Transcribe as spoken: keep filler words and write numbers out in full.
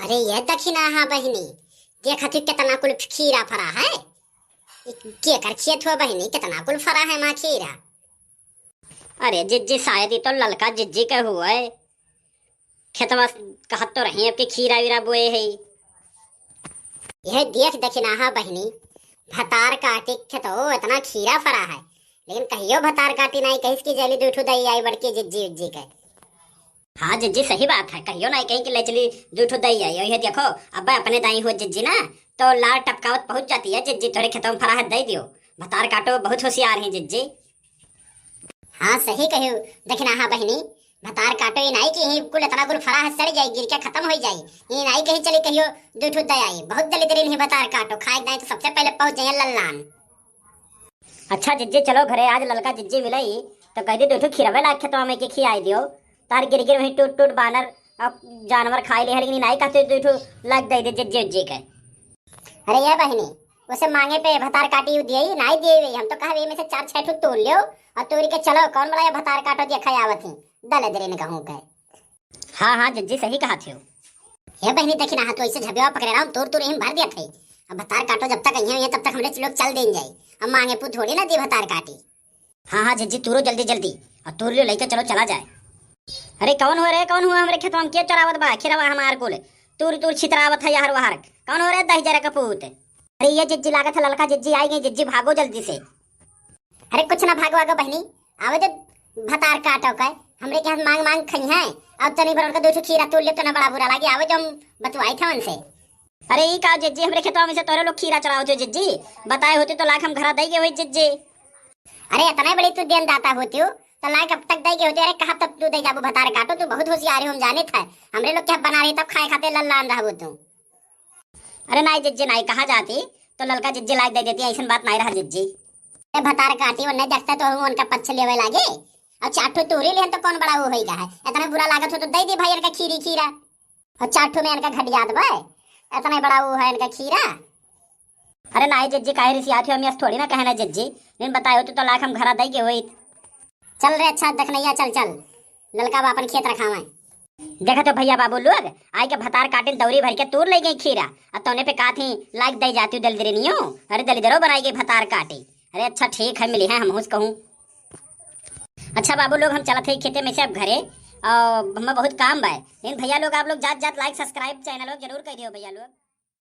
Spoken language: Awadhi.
अरे ये दखिनहा बहिनी, देखत ही केतना कुल खीरा फरा है। ई केकर खेत हो बहिनी, केतना कुल फरा है माँ खीरा? अरे जिज्जी, शायद ई तो ललका जिज्जी के हुए। खेतवा कहत तो रही अब के खीरा वीरा बोए है। यह देख दखिनहा बहिनी, भतार काटी खेतो इतना खीरा फरा है, लेकिन कहियो भतार काटी नाई कहिस कि जली दुइ ठो दई आई बड़की जिज्जी उज्जी के। हाँ जिज्जी, सही बात है, कहियो नाई कही कि ले चली दुइ ठो दई आई। यह देखो, अब अपने दाई हो जिज्जी ना, तो लार टपकावत पहुँच जाती है जिज्जी, तोरे खेतों में फरा है, दई दियो। भतार काटो बहुत होशियार है जिज्जी। हाँ सही कहियो दखिनहा बहिनी, भतार काटो ई नाई कि ही कुल इतना कुल फरा है सड़ जाई, गिर के खत्म हो जाई। ई नाई कही चली कहियो दुइ ठो दई आई, बहुत दलिद्रीन ही भतार काटो, खाए के दाई तो सबसे पहले पहुँच जाइए लल्लान। अच्छा जिज्जी, चलो घरे, आज ललका जिज्जी मिलई तो कह दी दुइ ठो खीरवे लाग खेतवा में के खियाई दियो। तार गिर गिर वहीं टूट टूट बानर और जानवर खाई ले है, लेकिन ई नाई कहते दुइ ठो लाग दे दे जिज्जी उज्जी के। अरे ये बहिनी, उसे मांगे पे भतार काटी दिए, नाई दिए हुए। हम तो कहबे में से चार छह ठो तोड़ लियो और तोड़ के चलो, कौन बड़ा ये भतार काटो देखा आवत ही, दलिद्रीन कहूँ के। हाँ हाँ जिज्जी, सही कहत हो। हे बहिनी, देखी ना, हाँ, तू ऐसे झबिया पकड़े रहो, तोड़ तोड़ यहीं भर दिया थे। अब भतार काटो जब तक यहीं है, तब तक हमरे लोग चल देन जाई। हम मांगे पू थोड़ी ना दी भतार काटी। हाँ हाँ जिज्जी, तूरो जल्दी जल्दी, और तूर लियो, लेके चलो, चला जाए। अरे कौन हुआ रे, कौन हुआ? हमरे खेतवा में के चरावत बा? खीरवा हमार कुल तूर तूर छितरावत है यार वाहर। कौन हो रे दही जरा कपूत? अरे ये जिज्जी लागत है, ललका जिज्जी आई गई। जिज्जी भागो जल्दी से। अरे कुछ ना भागो आगे बहिनी, आवे दे भतार काटो के, हमरे के हाथ मांग मांग खई है। अब तनी भर उनका दुइ ठो खीरा तोड़ ले तो ना बड़ा बुरा लागे, आवे जो हम बतवाई थे उनसे। अरे ई का जिज्जी, हमरे खेतवा में से तोरे लोग खीरा चरावत हो जिज्जी, बताए होती तो लाख हम घरा दई गए होई जिज्जी। अरे इतना बड़ी तू देनदाता होती हो तो लाख अब तक दई गए होती। अरे कहा तब तू दे जाबू भतार काटो, तू बहुत होशियार हो, हम जाने थे। हमरे लोग क्या बना रही तब खाए खाते लल्लान रहबू तू। अरे नाई जिज्जी नाई, कहा जाती तो ललका जिज्जी लाग दे देती, ऐसन बात नाई रहा जिज्जी। ए भतार काटी, उन्हें देखते तो हम उनका पक्ष लेवे लागे। अब चार ठो तोरी लेन तो कौन बड़ा वो होई का है, इतना बुरा लागत हो तो दे दी भाई इनका खीरी खीरा। और चार ठो में इनका घट जात बा, इतना बड़ा वो है इनका खीरा। अरे नाई जिज्जी, काहे रिसियात हो, हम यस थोड़ी ना कहना जिज्जी, लेकिन बताए होती तो लाख हम घरा दई के होई। चल रे अच्छा दखनैया, चल चल, ललका बा अपन खेत रखावे। देखत हो भैया बाबू लोग, आई के भतार काटिन दौरी भर के तूर ले गई खीरा, आ तौने पे काथी लाग दे जाती दलिद्रिनियो। अरे दलिद्रो बनाई गई भतार काटी। अरे अच्छा ठीक है, मिली है हम हुस कहूँ। अच्छा बाबू लोग, हम चलत है खेते में से अब घरे, और हमें बहुत काम बा। लेकिन भैया लोग, आप लोग जात जात like subscribe channel जरूर कर दियो भैया लोग।